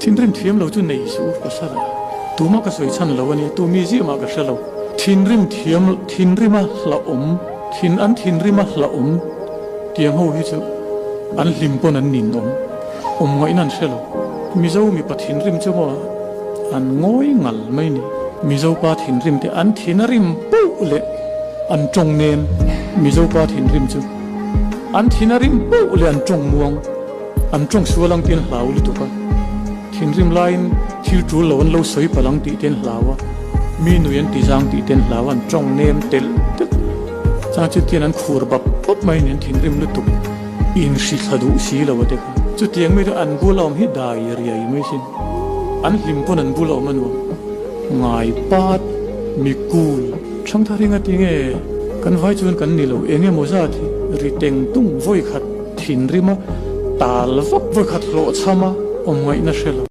Thinrim thiam lo chu nei suh u pasal a, tumah ka sawi chhan lo a nia, tu mi ziah mah ka hre lo. Thinrim thiam, thinrima hlauhawm, thin an thinrima hlauhawm tiang ho hi chu an hlim pawn an ninawm, awm ngaihna an hre lo. Mizo mipa thinrim chu maw an ngawi ngal mai ni. Mizo pa thinrim te an thin a rim poh leh an tawng nen Mizo pa thinrim chu an thin a rim poh leh an tawng muang. An tawng sual ang tiin hlau lutuk a, thinrim laiin thil tul lo an lo sawi palh ang tih te an hlau a, mi nui an ti zang tih te an hlau a, an tawng nem telh telh. Chang chu tian an khur bap bap mai ni, an thinrim lutuk inhri thla duh si lo a te kha. Chutiang mi chu an bula awm hi dai riai mai sin, an hlim pawn an bula awm a nuam. Ngai pat, mi kul, thangthar hi ngatinge kan vai chuan kan ni lo, eng emaw zat hi ri teng tung vawi khat. Thinrima tal vak vawikhat hlawhchhama awm ngaihna hre lo.